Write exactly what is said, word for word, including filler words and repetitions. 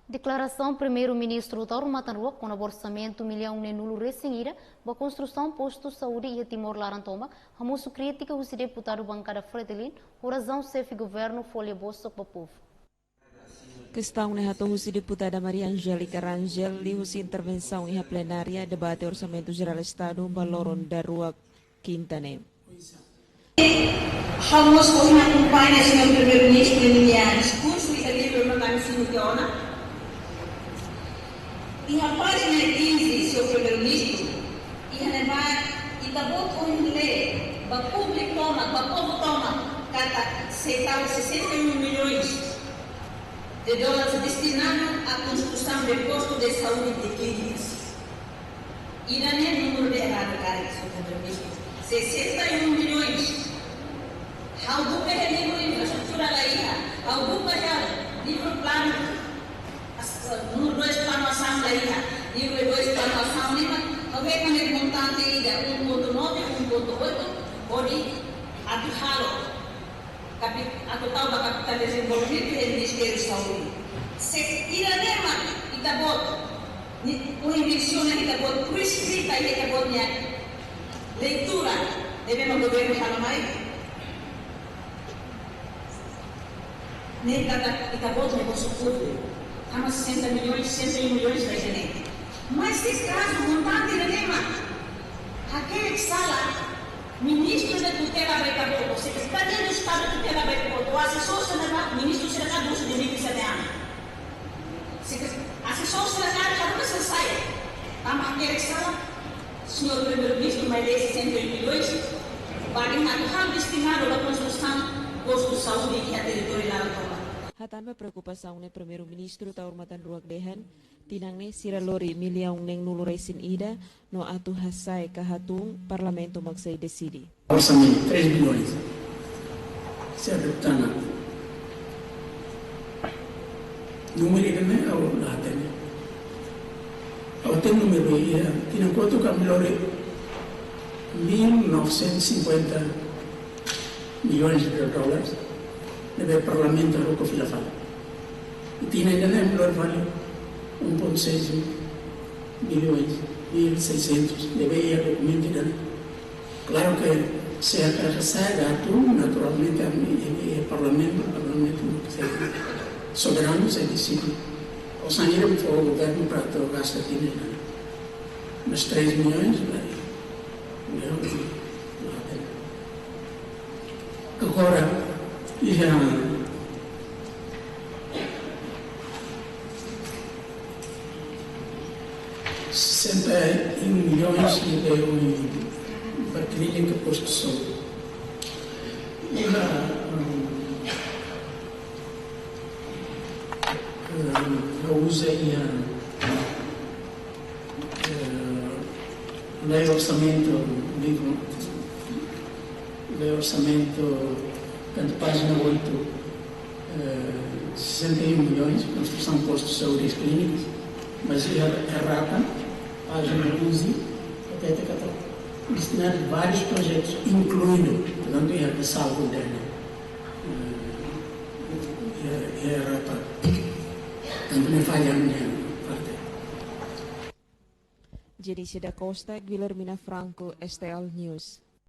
Deklarasaun Primeiru-Ministru Taur Matan Ruak kona-ba orsamentu millaun neen-nulu resin ida ba konstrusaun postu saúde iha Timor laran tomak hamosu krítika husi deputadu bankada Fretilin, ho razaun xefe governu folha bosok ba povu. Kestaun ne'e hato'o husi deputada Maria Angélica Rangel liuhusi intervensaun iha plenária debate Orsamentu Jerál Estadu ba loron daruak kinta ne'e. Ha'u mós ohin akompaña señór Primeiru-Ministru nia diskursu iha livru no kami sinu tiha ona. Iha pájina quinze, señór Primeiru-Ministru, iha ne'ebá ita-boot ohin lee ba públiku tomak, ba povu tomak, katak sei tau sessenta e um milhões de dólares destinado à construção de posto de saúde de clínicas. Ida-ne'e númeru de erradu karik, señór Primeiru-Ministru. Sessenta e um milhões. Ha'u buka iha livru infraestrutura la iha. Ha'u buka iha livru planu, as-, númeru dois planu asaun la iha. Livru dois planu asaun ne'e mak, ha'u hetan montante ida um ponto nove, um ponto oito, hodi atu halo kapi-, atu tau ba kapitál dezenvolvimentu iha Ministériu Saúde. Se ida-ne'e mak ita-boot, ni, o investimentu ita-boot, por eskrita ita-boot nia leitura, ne'ebé mak governu halo mai. Ne'e katak ita-boot ne'e bosok kutu. Tama sessenta milhões, sessenta e um milhões la iha ne'e. Mas se kazu montante ida-ne'e mak hakerek sala, Ministru de tutela ba ita-boot, Sekretáriu de Estadu tutela ba ita-boot, ou asesór sira-ne'e, ministru sira-ne'e dusu de mil e sete anos. Sekre-, asesór sira-ne'e, karik selesai. Tanba hakerek sala, señór Primeiru-Ministru mai lee sessenta e um milhões, ba ita-boot destinadu ba konstrusaun postu saúde iha territóriu laran tomak. Hatán ba preokupasaun ne'e, Primeiru-Ministru Taur Matan Ruak dehan, tinan ne'e sira lori millaun neen-nulu resin ida, no atu hasa'e ka hatún, Parlamentu mak sei deside. Orsamentu, três bilhões. Se adapta na. Númeru ida-ne'e ha'u la hatene. Ha'u hatene númeru ida, tinan kotuk ami lori mil novecentos e cinquenta milhões de dólares, ne'ebé Parlamentu haruka fila fali. I tinan ida-ne'e ami lori fali um ponto seis bilhões, mil seiscentos, ne'ebé iha dokumentu ida-ne'e. Klaru ke se hakarak hasa'e hatún, naturalmente, ami, ami, Parlamentu, Parlamentu sei soberanu, sei deside. Osan ida fó governu para atu gasta tinan ida-ne'e. Mas três milhões, vai. Agora, iha sessenta e um milhões de euros ba clínica postu saúde. Iha, hum, hum, uza iha eh, lei orsamentu, livru, lei orsamentu, tantu pájina oito, eh, sessenta e um milhões, konstrusaun postu saúde e clínicas, mas iha errata, pájina onze, até, até catorze, destinadu a vários projetos, incluindo, portantu, iha ressalvo dela, eh, iha, iha errata, tantu ne'e falla ne'e parte. Jenice da Costa, Guilhermina Franco, S T L News.